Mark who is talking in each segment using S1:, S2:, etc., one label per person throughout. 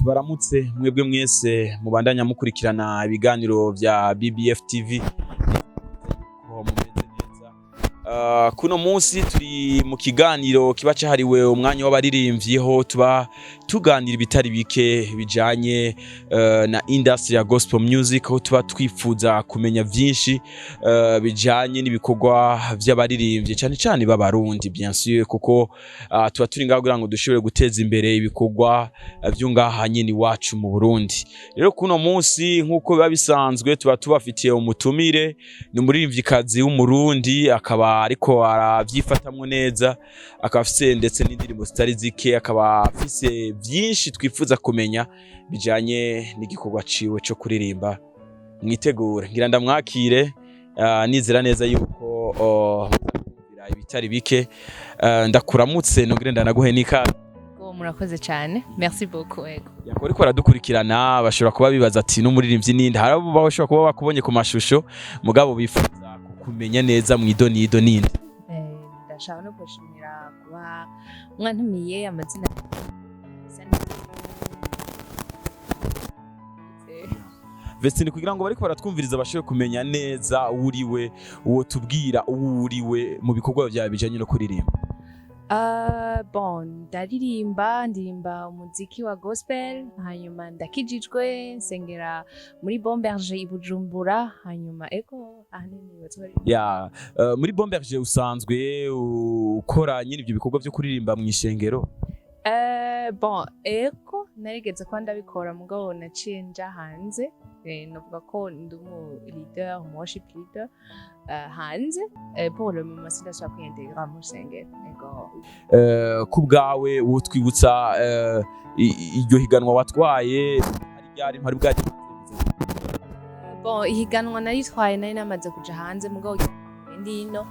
S1: Tubaramutse mwebwe mwese mubandanya mukurikirana ibiganiro vya BBF TV, ko mumeze neza. Kuno munsi turi mu kiganiro kiba cahariwe umwanya w'abaririmbyi, ho tuba tuganira ibitari bike bijanye na industry ya gospel music, aho tuba twifuza kumenya vyinshi bijanye n'ibikorwa vy'abaririmbyi, cane cane b'Abarundi, bien sûr, kuko tuba turi ngaho kugira ngo dushobore guteza imbere ibikorwa vyo ngaha nyene iwacu mu Burundi. Rero kuno munsi, nk'uko biba bisanzwe, tuba tubafitiye umutumire, ni umuririmvyikazi w'Umurundi, akaba ariko aravyifatamwo neza, akaba afise ndetse n'indirimbo zitari zike, akaba afise vyinshi twifuza kumenya bijanye n'igikorwa ciwe co kuririmba. Mwitegure, ngira ndamwakire, nizera neza yuko muzamwumvira ibitari bike. Ndakuramutse nongere ndanaguhe n'ikaze.
S2: Ego, murakoze cyane, merci beaucoup, ego.
S1: Yako ariko baradukurikirana bashobora kuba bibaza ati: "N'umuririmbyi ninde?" Hari abo bashobora kuba bakubonye ku mashusho, mugabo bifuza kukumenya neza mu idonido, ninde?
S2: Ndashaka no kubashimira kuba mwantumiye. Amazina isa
S1: Vestine, kugira ngo bariko baratwumviriza bashobore kumenya neza uwo uriwe, uwo tubwira uwo uriwe mu bikorwa vyawe bijanye no kuririmba.
S2: Bon, ndaririmba, ndirimba umuziki wa gospel, hanyuma ndakijijwe, nsengera muri Bon Berger i Bujumbura, hanyuma ego, ahanini batwari.
S1: Ya, muri Bon Berger usanzwe ukora nyine ibyo bikorwa vyo kuririmba mu ishengero?
S2: Bon, ego, narigeze kuba ndabikora, mugabo naciye nja hanze. Novuga ko ndi umu leader, umu worship leader hanze. Pour le moment sindashobora kwiyintegra mu rusengero, ego.
S1: Ku bwawe wotwibutsa iryo higanwa watwaye hari ryari, ntwari bwaje?
S2: Bon, ihiganwa naritwaye nari namaze kuja hanze, mugabo ndi ino.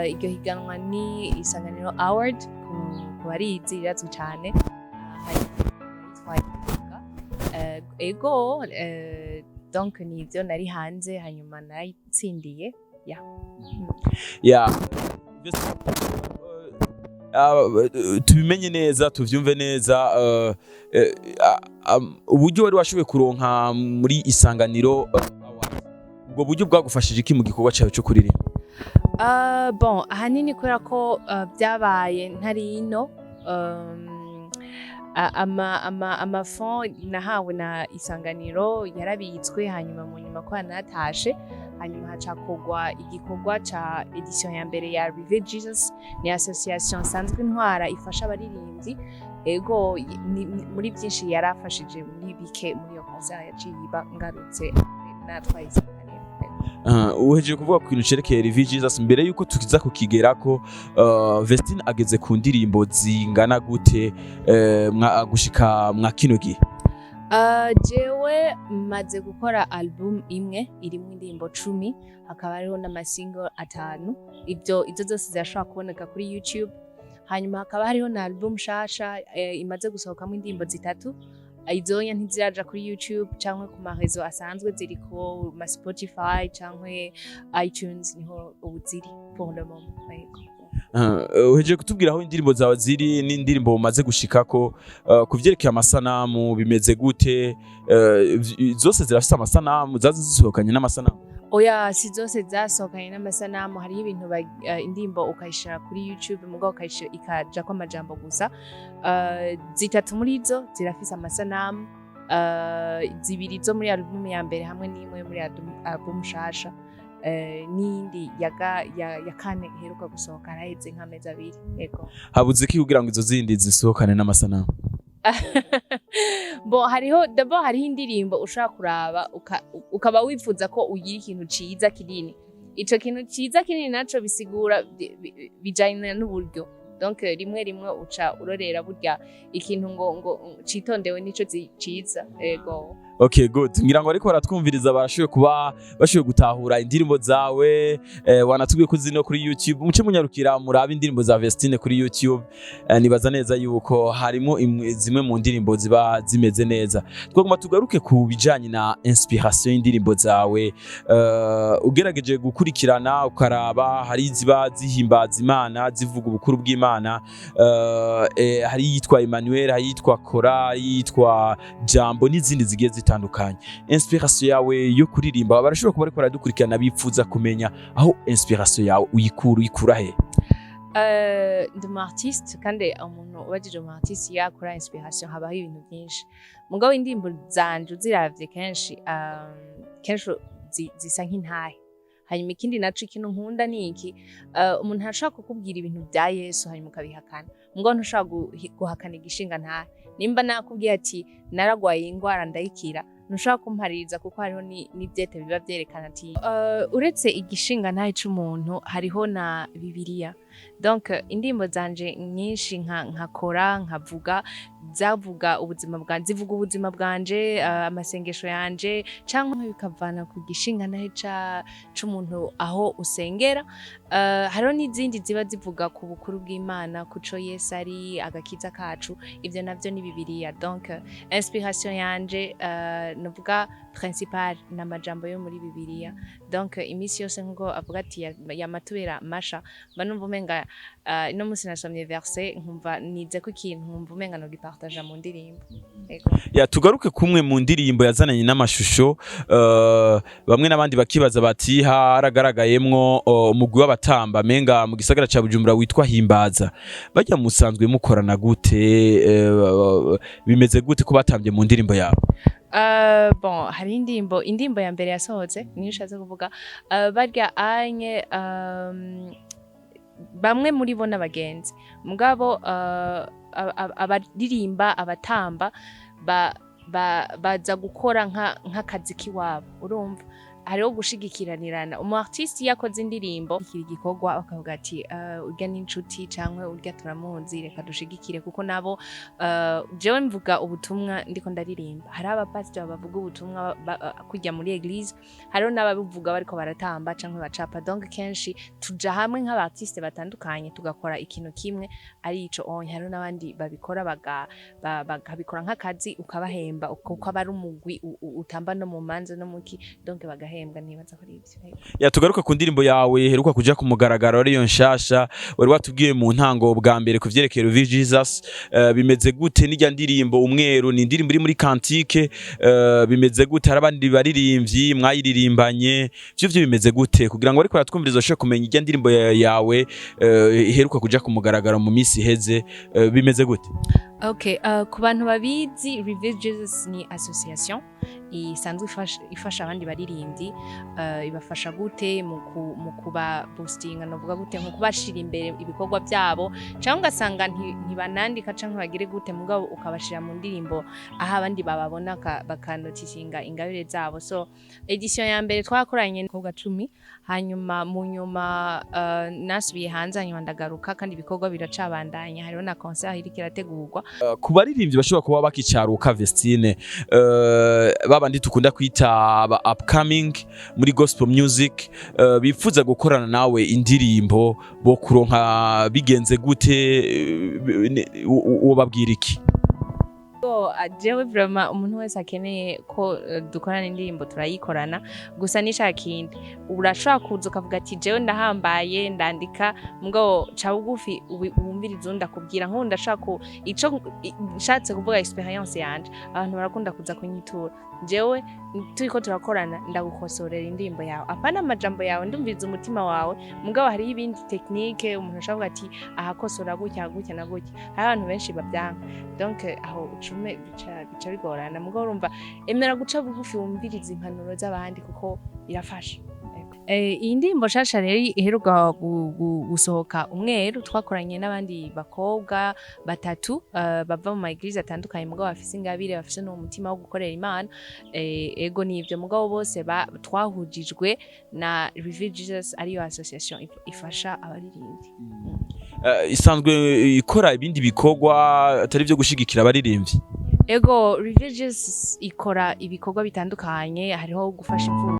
S2: Iryo higanwa ni Isanganiro Award, ku barizi rirazwi cane. Hari naritwaye, ego, donc nivyo, nari hanze, hanyuma narayitsindiye, ya.
S1: Ya, tubimenye neza, tuvyumve neza, uburyo wari washoboye kuronka muri Isanganiro Award, ubwo buryo bwagufashije iki mu gikorwa cyawe cyo kuririmba?
S2: Bon, ahanini kubera ko byabaye ntari ino, ama fonds nahawe na Isanganiro yarabitswe, hanyuma mu nyuma ko natashe, hanyuma hacakogwa igikorwa ca édition ya mbere ya Reveal Jesus, ni association nsanzwe ntwara ifasha abaririmbyi. Ego, muri byinshi yarafashije, muri bike muri iyo concert yaciye iba ngarutse natwaye Isanganiro.
S1: Uhejeje kuvuga ku kintu cerekeye Reveal Jesus. Mbere yuko tukiza kukigerako, Vestine ageze ku ndirimbo zingana gute gushika mwa kino gihe?
S2: Jewe maze gukora album imwe irimwo indirimbo 10, hakaba hariho n'ama single atanu. Ibyo izo zose zirashobora kuboneka kuri YouTube. Hanyuma hakaba hariho na album shasha imaze gusohokamo indirimbo zitatu. Izonya ntiziraja kuri YouTube canke ku ma réseaux asanzwe, ziri ku ma Spotify canke iTunes, niho ubu ziri pour le moment. Yego.
S1: Uhejeje kutubwira aho indirimbo zawe ziri n'indirimbo umaze gushikako. Ku vyerekeye amasanamu bimeze gute? Zose zirafise amasanamu, zaza zisohokanye n'amasanamu?
S2: Oya, si zose zasohokanye n'amasanamu. Hariho ibintu indirimbo ukayishira kuri YouTube, mugabo ukayishira ikajako amajambo gusa. Zitatu muri zo zirafise amasanamu, zibiri zo muri album ya mbere hamwe n'imwe yo muri album shasha, n'iyindi ya kane iheruka gusohoka, haraheze nk'amezi 2, ego.
S1: Habuze iki kugira ngo izo zindi zisohokane n'amasanamu?
S2: Bon, hariho, d'abord hariho indirimbo ushobora kuraba ukaba wifuza ko ugira ikintu ciza kinini. Ico kintu ciza kinini naco bisigura bijanye n'uburyo. Donc rimwe rimwe uca urorera burya ikintu ngo citondewe nico ciza, ego.
S1: Okay, good. Ngira ngo ariko baratwumviriza barashoboye kuba bashoboye gutahura indirimbo zawe. Wanatubwiye ko zino kuri YouTube, muce munyarukira murabe indirimbo za Vestine kuri YouTube. Nibaza neza yuko harimo zimwe mu ndirimbo ziba zimeze neza. Twagomba tugaruke ku bijanye na inspiration y'indirimbo zawe. Ugerageje gukurikirana ukaraba, hari ziba zihimbaza Imana, zivuga ubukuru bw'Imana. Hari yitwa Emmanuel, hari yitwa Kora, hari yitwa Jambo n'izindi zigiye zitandukanye. Inspiration yawe yo kuririmba, barashobora kuba ariko baradukurikirana bifuza kumenya aho inspiration yawe uyikura he?
S2: Ndi umu artiste, kandi umuntu ubajije umu artiste yakora inspiration, habaho ibintu byinshi. Mugabo indirimbo zanje uziravye kenshi, kenshi zisa nk'intahe. Hanyuma ikindi naco, ikintu nkunda ni iki: umuntu arashobora kukubwira ibintu bya Yesu hanyuma ukabihakana, mugabo ntushobora guhakana igishinga ntahe. Nimba nakubwiye ati naragwaye ingwara ndayikira, ntushobora kumpaririza, kuko hariho n'ivyete biba vyerekana ati uretse igishinga ntahe c'umuntu hariho na Bibiliya. Donc indirimbo zanje nyinshi nkakora nkavuga, zavuga ubuzima bwanje, zivuga ubuzima bwanje, amasengesho yanje, canke bikavana ku gishinga ntahe c'umuntu aho usengera. Hariho n'izindi ziba zivuga ku bukuru bw'Imana, kuco Yesu ari agakiza kacu, ivyo navyo ni Bibiliya. Donc inspiration yanje, novuga principal, ni amajambo yo muri Bibiliya. Donc iminsi yose, nkuko avuga ati yamatubera masha, mba numva umenga ino munsi nasomye verset, nkumva nize ko ikintu, nkumva umenga nogipartaja mu ndirimbo. Ego.
S1: Ya, tugaruke kumwe mu ndirimbo yazananye n'amashusho. Bamwe n'abandi bakibaza bati haragaragayemwo umugwi w'abatamba menga mu gisagara ca Bujumbura witwa Himbaza. Bajya musanzwe mukorana gute? Bimeze gute ko batambye mu ndirimbo yawe?
S2: Bon, hari indirimbo ya mbere yasohotse niyo ushatse kuvuga. Barya anye, bamwe muri bo n'abagenzi, mugabo abaririmba, abatamba baza gukora nk'akazi k'iwabo. Urumva hariho gushigikiranirana. Umu artiste iyo akoze indirimbo ikiri igikorwa, bakavuga ati urya n'inshuti canke urya turamuzi, reka dushigikire, kuko nabo jewe mvuga ubutumwa ndiko ndaririmba. Hari abapasiteri bavuga ubutumwa kujya muri église, hariho n'ababivuga bariko baratamba canke bacapa. Donc kenshi tuja hamwe nk'aba artiste batandukanye tugakora ikintu kimwe ari ico onye. Hariho n'abandi babikora bakabikora nk'akazi, ukabahemba kuko aba ari umugwi utamba no mu manza no muki, donc bagahembwa. Nibaza kuri ivyo.
S1: Ya, tugaruka ku ndirimbo yawe iheruka kuja ku mugaragaro, ariyo nshasha wari watubwiye mu ntango bwa mbere ku vyerekeye Reveal Jesus. Bimeze gute n'irya ndirimbo Umweru? Ni indirimbo iri muri cantique. Bimeze gute? Hari abandi baririmbyi mwayiririmbanye? Vyo bimeze gute kugira ngo ariko baratwumviriza bashobore kumenya irya ndirimbo yawe iheruka kuja ku mugaragaro mu minsi iheze? Bimeze gute?
S2: Okay, ku bantu babizi, Reveal Jesus ni association isanzwe ifasha abandi baririmbyi. Ibafasha gute? Mu kuba boostinga, novuga gute, mu kubashira imbere ibikorwa byabo, cyangwa ugasanga ntibanandika canke bagire gute, mugabo ukabashira mu ndirimbo aho abandi bababona bakanotisinga ingabire zabo. So edition ya mbere twakoranye n'abakobwa 10, hanyuma mu nyuma nasubiye hanze, hanyuma ndagaruka, kandi ibikorwa biracabandanya, hariho na concert iriko irategurwa.
S1: Ku baririmbyi bashobora kuba bakicaruka, Vestine, babandi tukunda kwita aba upcoming muri gospel music, bifuza gukorana nawe indirimbo, bo kuronka bigenze gute? Uwo babwira iki?
S2: So, jewe vraiment umuntu wese akeneye ko dukorana indirimbo turayikorana. Gusa ni kindi, urashobora kuza ukavuga ati jewe ndahambaye, ndandika, mugabo ca bugufi wumvirize undi akubwira. Nk'ubu ndashaka ico nshatse kuvuga, experience yanje, abantu barakunda kuza kunyitura. Jewe turiko turakorana, ndagukosorera indirimbo yawe, apana amajambo yawe, ndumviriza umutima wawe. Mugabo hariho ibindi technique umuntu ashobora kuvuga ati ahakosora gutya, gutya na gutya. Hari abantu benshi babyanka, donc aho ucume bica bigorana. Mugabo urumva, emera guca bugufi wumviriza impanuro z'abandi kuko birafasha. Iyi ndirimbo nshasha rero iheruka gusohoka, Umweru, twakoranye n'abandi bakobwa batatu bava mu ma église atandukanye, mugabo bafise ingabire, bafise n'uwo mutima wo gukorera Imana. Ego, nivyo, mugabo bose twahujijwe na Reveal Jesus, ariyo association ifasha abaririmbyi.
S1: Isanzwe ikora ibindi bikorwa atari byo gushigikira abaririmbyi?
S2: Ego, Refugees ikora ibikorwa bitandukanye, hariho gufasha imfubyi.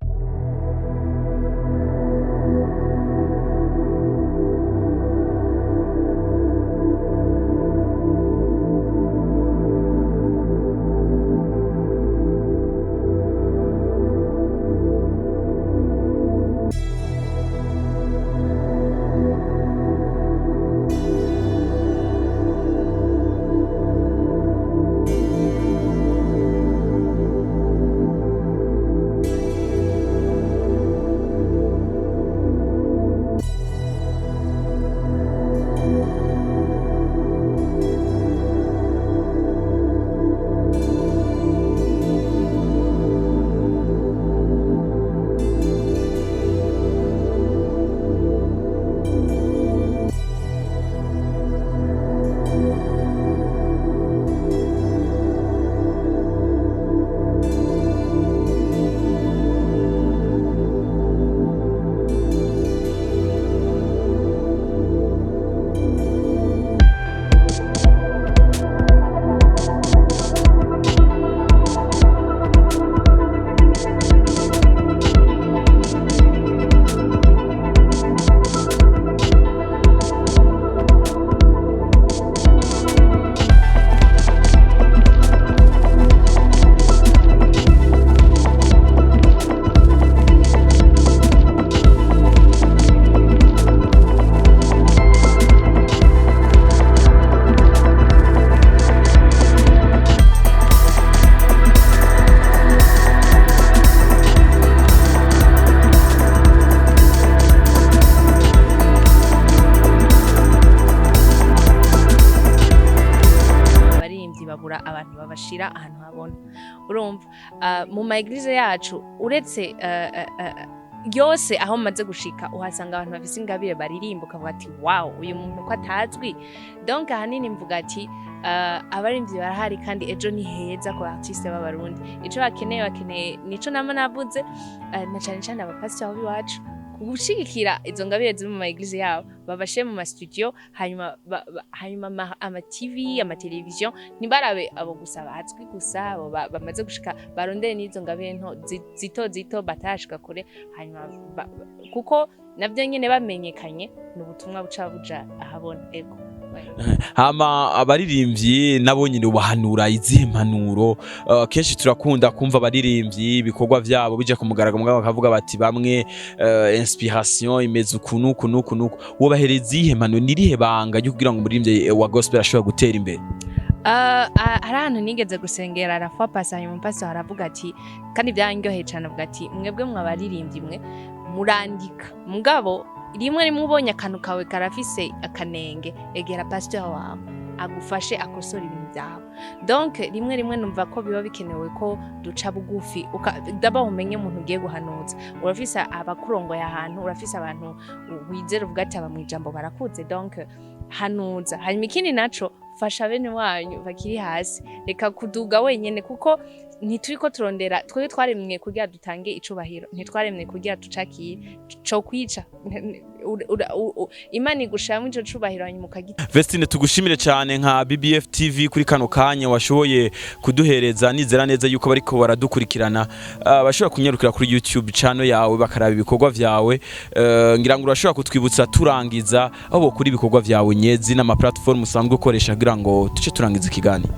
S2: Abaririmbyi babura abantu babashira ahantu habona. Urumva, mu ma église yacu, uretse yose aho maze gushika, uhasanga abantu bafise ingabire baririmba, ukavuga ati: "Wow, uyu muntu ko atazwi?" Donc ahanini mvuga ati abaririmbyi barahari kandi ejo ni heza ku artiste b'Abarundi. Ico bakeneye nico nama navuze, na cane cane abapasiteri b'iwacu gushigikira izo ngabire ziri mu ma église yabo, babashe mu ma studio, hanyuma ama TV, ama television, ntibarabe abo gusa bazwi gusa, abo bamaze gushika, barondere n'izo ngabire nto zito zito batarashika kure, hanyuma kuko navyo nyene bamenyekanye ni ubutumwa buca buja ahabona. Ego.
S1: Hama abaririmbyi nabo nyine ubahanura izihe mpanuro? Kenshi turakunda kumva abaririmbyi ibikorwa vyabo bija ku mugaragaro, mugabo bakavuga bati bamwe inspiration imeze uku nuku nuku nuku. Wobahereza iyihe mpanuro? Nirihe banga ryo kugira ngo umuririmbyi wa gospel ashobore gutera imbere?
S2: Hari ahantu nigeze gusengera arafa pasi, hanyuma umupasi aravuga ati, kandi byanryoheye cyane, avuga ati: "Mwebwe mwabaririmbyi mwe murandika, mugabo rimwe rimwe ubonye akantu kawe karafise akanenge, egera pasteur wawe agufashe akosora ibintu byawe." Donc rimwe rimwe numva ko biba bikenewe ko duca bugufi, d'abord umenye umuntu ugiye guhanuza. Urafise abakurongoye ahantu, urafise abantu wizera, uvuga ati: "Aba mw'ijambo barakuze." Donc hanuza. Hanyuma ikindi naco, fasha bene wanyu bakiri hasi, reka kuduga wenyene, kuko ntituriko turondera. Twebwe twaremwe kugira dutange icubahiro, ntitwaremwe kugira tucakire co kwica. Imana igushiramwo ico cubahiro, hanyuma ukagita.
S1: Vestine, tugushimire cyane nka BBF TV kuri kano kanya washoboye kuduhereza. Nizera neza yuko bariko baradukurikirana bashobora kunyarukira kuri YouTube channel yawe bakaraba ibikorwa vyawe. Ngira ngo urashobora kutwibutsa turangiza aho bokura ibikorwa vyawe nyezi n'ama platform usanzwe ukoresha kugira ngo tuce turangiza ikiganiro.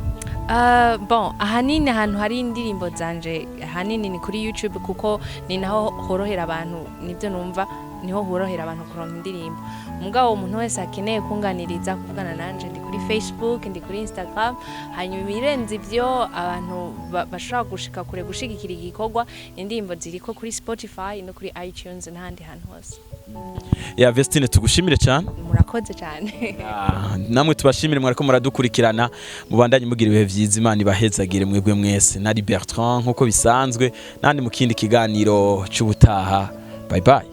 S2: Bon, ahanini ahantu hari indirimbo zanje ahanini ni kuri YouTube, kuko ni naho horohera abantu, nibyo numva niho horohera abantu kuronka indirimbo. Mugabo umuntu wese akeneye kunganiriza, kuvugana nanje, ndi kuri Facebook, ndi kuri Instagram. Hanyuma ibirenze ivyo, abantu bashobora gushika kure gushigikira igikorwa, indirimbo ziriko kuri Spotify no kuri iTunes n'ahandi hantu hose.
S1: Ya Vestine, tugushimire cyane.
S2: Murakoze cyane.
S1: Ah, namwe tubashimire mwariko muradukurikirana. Mubandanye mugira ibihe vyiza, Imana ibahezagire mwebwe mwese. Nari Bertrand nkuko bisanzwe, nandi mu kindi kiganiro c'ubutaha. Bye bye.